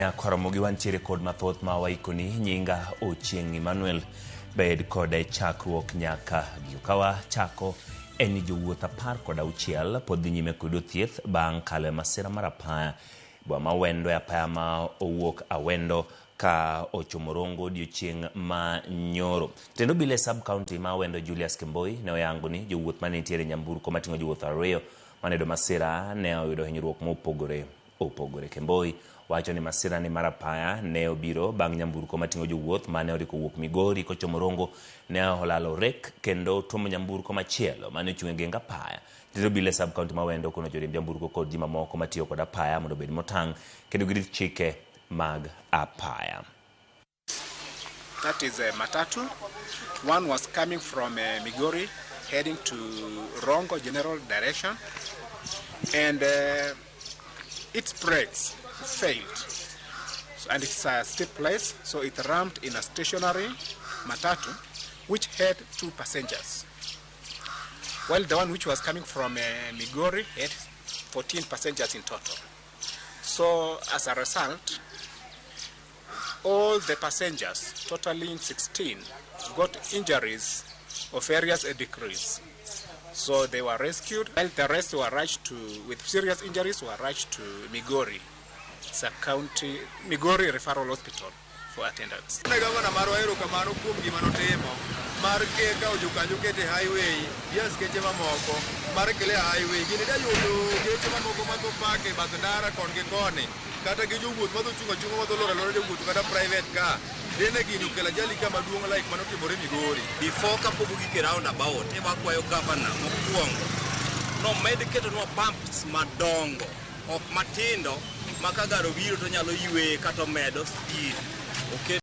Koromogi wantiere kod mathoth ma waikoni. Nyinga Ochieng' Emmanuel, bed kode chakruok nyaka giko. Ka wachako en ni jowuoth 16 pod dhi nyime kod yudo thieth bang' kalo e masira mar apaya boma ma Awendo e apaya ma owuok Awendo ka ochomo Rongo odiochieng' ma nyoro. Jatend obila e sub county ma Awendo Julius Kemboi ne oyango ni jowuoth mane nitiere e nyamburko mating'o jowuoth 2 mane oyudo masira ne oyudo hinyruok mopogore opogore. Kemboi wacho ni masira ni mar apaya ne obiro bang' nyamburko mating'o jowuoth mane oriko wuok Migori kochomo Rongo ne olalo rek kendo tuomo nyamburko machielo mane ochung' e geng apaya. Jatend obila e sub county ma Awendo okono joriemb nyamburko kod ji mamoko matiyo kod apaya mondo obed motang' kendo girit chike mag apaya. That is a matatu. One was coming from Migori, heading to Rongo general direction, and its brakes failed. So, and it's a steep place, so it rammed in a stationary matatu, which had 2 passengers. While the one which was coming from Migori had 14 passengers in total. So as a result, all the passengers, totaling 16, got injuries of various degrees. So they were rescued, while the rest were rushed to, with serious injuries, were rushed to Migori sub-county, Migori Referral Hospital for attendance. Ne gavana marwa erokamano kuom gima notimo mar kawo jokanyo kete highway gi askeche mamoko mar clear highway. Gini da yudo geche mamoko madho park e bath ndara kon gi koni kata gi jowuoth madho chung' achung'a madho loro alora jowuoth kata private car dine gini okelo ajali ka maduong' like manotimore Migori. Before kapok ogik e roundabout, ema wakwayo gavana mokwongo nomed ketonwa pumps madongo, ok matindo ma ka gari obiro to nyalo yweye kata omedo speed. Oket